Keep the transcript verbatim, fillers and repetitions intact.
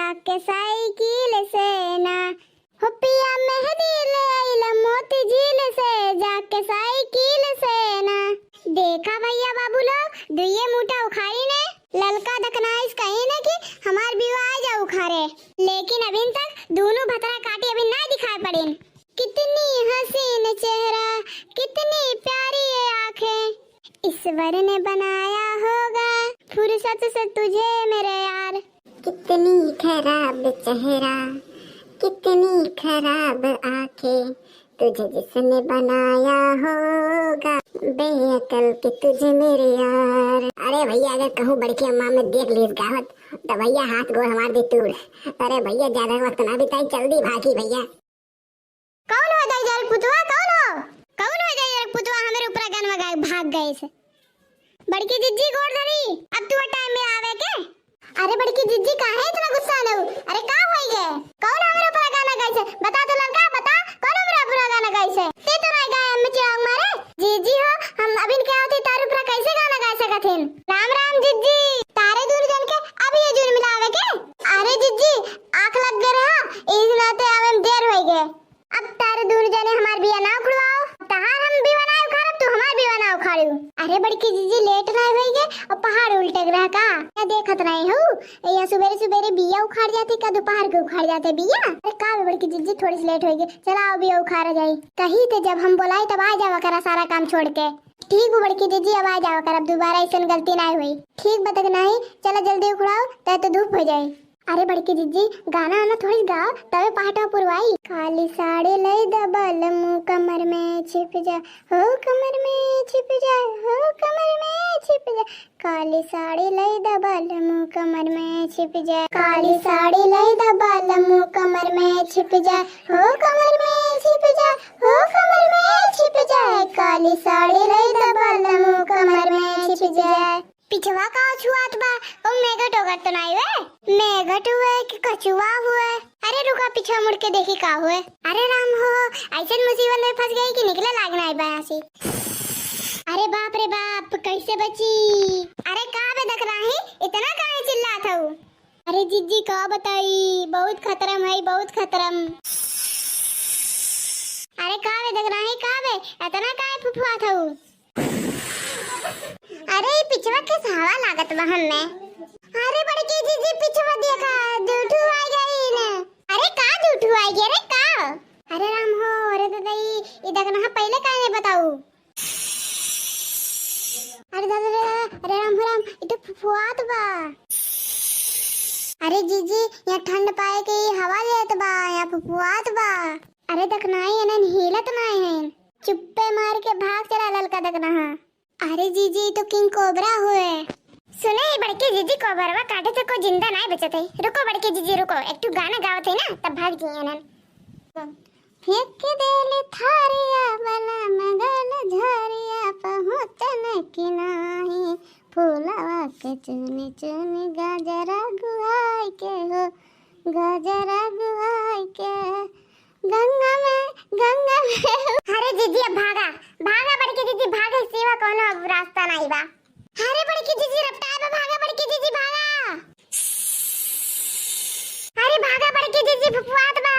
जाके साइकिल से ना, हो पिया मेहंदी ले आइला मोती झील से, जाके साइकिल से ना। देखा भइया बाबू लोग, दुइये मुठा उखाड़ी ने, ललका दखनाइस कहीं ने कि हमार बियाह आ जा उखारे, लेकिन अभिन तक दुनू भतरा काटी अभिन ना दिखाई पड़िन। कितनी हसीन चेहरा, कितनी प्यारी ये आंखें, ईश्वर ने बनाया होगा फुर्सत से तुझे मेरे यार। कितनी खराब चेहरा, कितनी खराब आंखें, तुझे जिसने बनाया होगा बेअकल के तुझे मेरे यार। अरे भइया, अगर कहूँ बड़की अम्मा में देख लीस गावत, तो भइया हाथ गोड़ हमार दे तूड़। अरे भइया, ज्यादा वक्त ना बिताई, जल्दी भागी भइया। कौन हो जाई जरक पुतवा, कौन हो? कौन हो जाई जरक पुतवा, हमरे ऊपर गाना गा भाग गइस। बड़की जिज्जी गोड़ धरी, अब तू टाइम में आवे के। अरे बड़की जिज्जी, काहे इतना गुस्सा नउ? अरे का होई गे? कौन हमरे ऊपर गाना गाइस? बता तो ललका, बता, कौन हमरे ऊपर गाना गाइस? ते तो नाहीं गाए, हमें चिढ़ाऊ मारे। जिज्जी हो, हम अभिन क्या होती तारे ऊपर कैसे गाना गा सकत हिन? राम राम जिज्जी, तारे दूर जन के अब ये जुर्मिला आवे के। अरे जिज्जी, आँख लग गए रहा, इस नाते आवे में देर होई गे। अब तारे दूर जने हमार बिया ना उखड़वाओ, तहार हम बिया ना उखाड़ब, तू हमार बिया ना उखाड़ू। अरे बड़की जिज्जी, लेट ना होई गे और पहाड़ उलटे के रहा का? क्या देखत नाहीं हो, यहाँ सुबेरे सुबेरे बिया उखाड़ जाते का, दोपहर के उखाड़ जाते बिया? अरे का बे बड़की जिज्जी, थोड़ी सी लेट होई गे, चला आओ बिया उखाड़ा जाई। कही थे जब हम बोलाई तब आ जावा करा सारा काम छोड़ के। ठीक बा बड़की जिज्जी, अब आ जावा करब, दोबारा ऐसन गलती ना होई। ठीक बा दखनाही, चला जल्दी उखड़ाओ, तय तो धूप हो जाई। अरे बड़की जिज्जी, गाना आना थोड़ी गाओ, तबे पहाटवा पुरवाई। काली साड़ी लई द बालमू कमर में छिप जा, हो कमर में छिप जा, हो कमर में छिप जा। काली साड़ी लई द बालमू कमर में छिप जा, काली साड़ी लई द बालमू कमर में छिप जा, हो कमर में छिप जा, हो कमर में छिप जा। काली साड़ी लई द बालमू कमर में छिप जा। पिछवा का छुआत बा? ओ मेघट ओघट तो नाई हुए? मेघट हुए कि कछुआ हुए? अरे रुका, पिछवा मुड़ के देखी का हुए। अरे राम हो, ऐसन मुसीबत में फंस गई कि निकले लाग नाई बा यहाँ से। अरे बाप रे बाप, कैसे बची? अरे का बे दखनाही, इतना काहे चिल्लात हऊ? अरे जिज्जी का बताई, बहुत खतरम है, बहुत खतरम। अरे का बे दखनाही, का बे इतना काहे फुफुआत हऊ? अरे, ई पिछवा के हवा लागत बा हम्मे। अरे, बड़की जिज्जी, पिछवा देखा, दू ठू आ गई ने। अरे, का दू ठू आ गया रे, का? अरे राम हो, अरे दादा, ई, ई दखनाहा पहले काहे नहीं बताऊ? अरे दादा रे, अरे राम हो राम, ई तो फुफुआत बा। अरे जिज्जी, यहाँ ठंड पाए के ई हवा लेत बा, यहाँ फुफुआत बा। अरे दखनाही, एनन हिलत नाई है। चुप्पे मार के भाग चला ललका दखनाहा। अरे जिज्जी, ई तो किंग कोबरा हुए। सुने, ई बड़की जिज्जी कोबरवा काटे से कोई जिंदा नाई बचत है। रुको बड़की जिज्जी, रुको, एक ठू गाना गावत है ना, तब भाग जाइए एनन। फेंक देले थारिया बला मगल झरिया पहुँचन की नाही। फूलवा के चुनी चुनी गजरा गुहाई के हो, गजरा गुहाई के। गंगा में, गंगा में। अरे जिज्जी, अब भागा, भागा बड़की जिज्जी, भागे सिवा कोनो अब रास्ता नाई बा। अरे बड़की जिज्जी, रपटाए बा, भागा बड़की जिज्जी, भागा। अरे भागा बड़की जिज्जी, फुफुआत बा।